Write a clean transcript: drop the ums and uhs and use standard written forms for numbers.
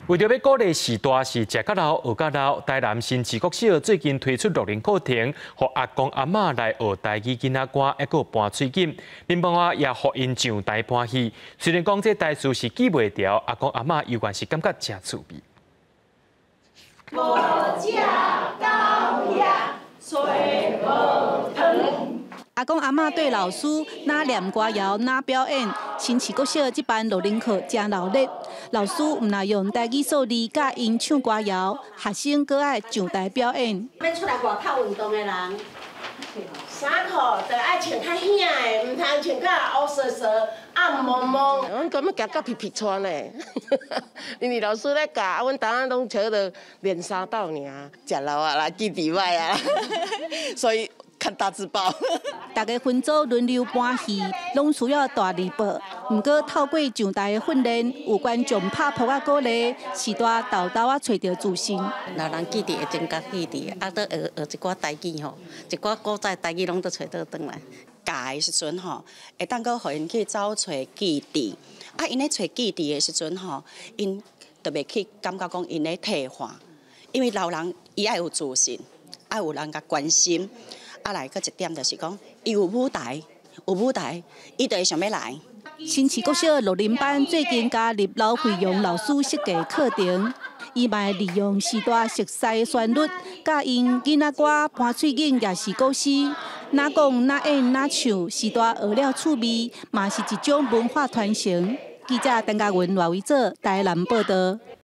為著欲鼓勵序大是食較老學較老，台南新市國小最近推出樂齡課程，予阿公阿嬤來學台語囡仔歌，抑閣有盤喙錦。另外也予𪜶上台盤戲。雖然講這台詞是記袂牢，阿公阿嬤猶原是感覺誠趣味。無食高壓，吹無糖。阿公阿嬤對老師，若念歌謠，若表演。新市國小這班樂齡課誠熱鬧。老師毋但用台語數字教𪜶唱歌謠，學生閣愛上台表演。欲出來外口運動的人，衫褲就愛穿較顯的，毋通穿甲烏趖趖、暗濛濛。阮根本行到皮皮喘咧，因為老師咧教，啊，阮逐工攏笑到練三斗爾。食老啊啦，記憶䆀啊，所以看大字報。大家分組輪流搬戲，攏需要大字報。毋過透過上台的訓練，有觀眾拍噗仔鼓勵，序大沓沓仔揣著自信。老人記憶會增加記憶，啊，閣學學一寡台語吼，一寡古早台語攏閣揣倒轉來。教的時陣吼，會當閣予𪜶去走揣記憶。啊，𪜶咧揣記憶的時陣吼，𪜶就袂去感覺講𪜶咧退化，因為老人伊愛有自信，愛有人共關心。啊，來閣一點就是講，伊有舞台，有舞台，伊就會想欲來。新市國小樂齡班最近加入劉惠陽老師設計課程，伊嘛會利用序大熟悉的旋律，教𪜶囡仔歌、盤喙錦，抑是古詩，若講若演若唱，序大學了趣味，嘛是一種文化傳承。記者鄧家文、賴維哲台南報導。